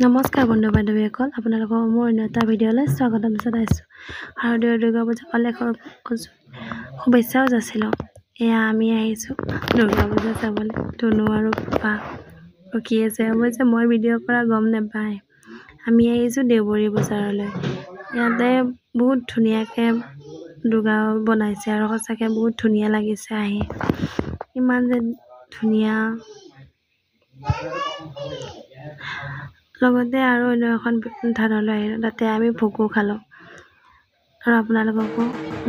নমস্কাৰ বন্ধু বান্ধৱীসকল, আপোনালোকক মোৰ অন্য এটা ভিডিঅ'লৈ স্বাগতম জনাইছোঁ। শাৰদীয় দুৰ্গা পূজা অলেখ শুভেচ্ছাও যাচিলোঁ। এয়া আমি আহিছোঁ দুৰ্গা পূজা চাবলৈ। ধুনু আৰু পাপা ৰখি আছে। অৱশ্যে মই ভিডিঅ' কৰা গম নাপায়। আমি আহিছোঁ দেওবৰী বজাৰলৈ। ইয়াতে বহুত ধুনীয়াকৈ দুৰ্গা বনাইছে আৰু সঁচাকৈ বহুত ধুনীয়া লাগিছে আহি, ইমান যে ধুনীয়া। লগতে আৰু অন্য এখন থানলৈ আহিলোঁ, তাতে আমি ভোগো খালোঁ আৰু আপোনালোককো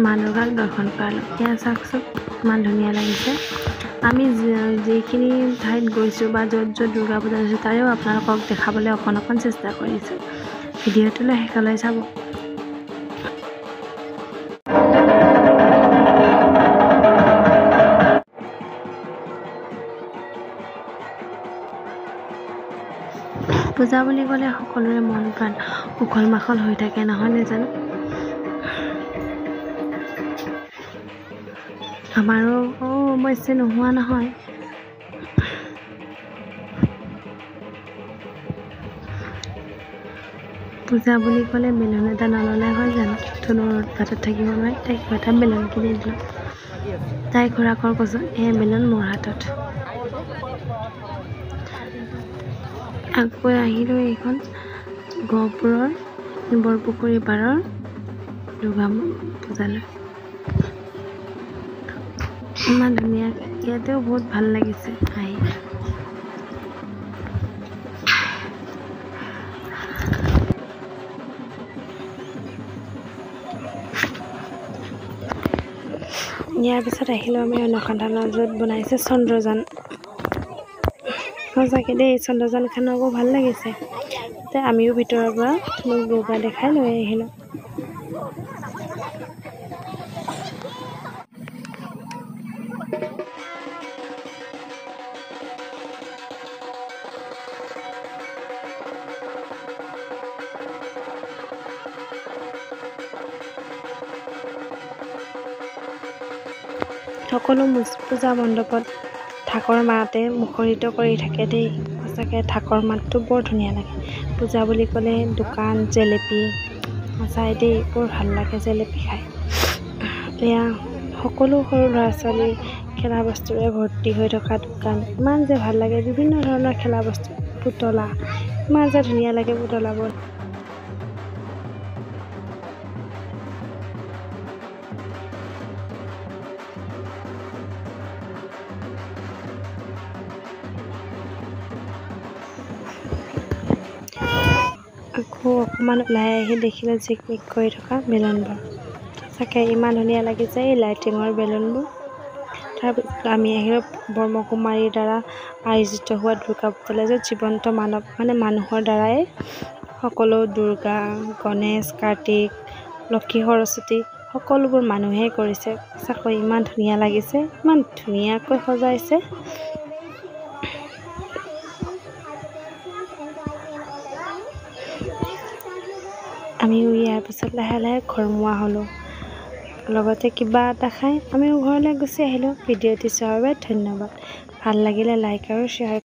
মা দুৰ্গাক দৰ্শন কৰালোঁ। এয়া চাওকচোন, ইমান ধুনীয়া লাগিছে। আমি যিখিনি ঠাইত গৈছোঁ বা য'ত য'ত দুৰ্গা পূজা হৈছে তাৰেও আপোনালোকক দেখাবলৈ অকণ অকণ চেষ্টা কৰিছোঁ। ভিডিঅ'টোলৈ শেষলৈ চাব। পূজা বুলি ক'লে সকলোৰে মন প্ৰাণ উখল মাখল হৈ থাকে, নহয়নে জানো? আমাৰো অৱশ্যে নোহোৱা নহয়। পূজা বুলি ক'লে বেলুন এটা নল'লে হয় জানো? ধুনুৰ উৎপাতত থাকিব নোৱাৰি, তাইক কিবা এটা বেলুন কিনি দিলোঁ। তাই খুৰাকৰ কৈছোঁ, এই বেলুন মোৰ হাতত। আকৌ আহিলোঁ এইখন গহপুৰৰ বৰপুখুৰী পাৰৰ দুৰ্গা পূজালৈ। ইমান ধুনীয়া, ইয়াতেও বহুত ভাল লাগিছে আহি। ইয়াৰ পিছত আহিলোঁ আমি অন্য এখন থানত, য'ত বনাইছে চন্দ্ৰযান। সঁচাকৈ দেই, চন্দ্ৰযানখনকো ভাল লাগিছে। তাতে আমিও ভিতৰৰ পৰা মোক দুৰ্গা দেখাই লৈ আহিলোঁ। সকলো পূজা মণ্ডপত ঢাকৰ মাতে মুখৰিত কৰি থাকে দেই। সঁচাকৈ ঢাকৰ মাতটো বৰ ধুনীয়া লাগে। পূজা বুলি ক'লে দোকান, জেলেপি, সঁচাই দেই বৰ ভাল লাগে জেলেপি খাই। এয়া সকলো সৰু ল'ৰা ছোৱালী খেলা বস্তুৰে ভৰ্তি হৈ থকা দোকান, ইমান যে ভাল লাগে। বিভিন্ন ধৰণৰ খেলা বস্তু, পুতলা, ইমান যে ধুনীয়া লাগে পুতলাবোৰ। আকৌ অকণমান ওলাই আহি দেখিলোঁ জিকমিক কৰি থকা বেলুনবোৰ। সঁচাকৈ ইমান ধুনীয়া লাগিছে এই লাইটিঙৰ বেলুনবোৰ। তাৰপিছত আমি আহিলোঁ ব্ৰহ্মকুমাৰীৰ দ্বাৰা আয়োজিত হোৱা দুৰ্গা পূজালৈ, য'ত জীৱন্ত মানৱ মানে মানুহৰ দ্বাৰাই সকলো দুৰ্গা, গণেশ, কাৰ্তিক, লক্ষী, সৰস্বতী সকলোবোৰ মানুহেই কৰিছে। সঁচাকৈ ইমান ধুনীয়া লাগিছে, ইমান ধুনীয়াকৈ সজাইছে। আমিও ইয়াৰ পিছত লাহে লাহে ঘৰমুৱা হ'লোঁ, লগতে কিবা এটা খাই আমিও ঘৰলৈ গুচি আহিলোঁ। ভিডিঅ'টি চোৱাৰ বাবে ধন্যবাদ। ভাল লাগিলে লাইক আৰু শ্বেয়াৰ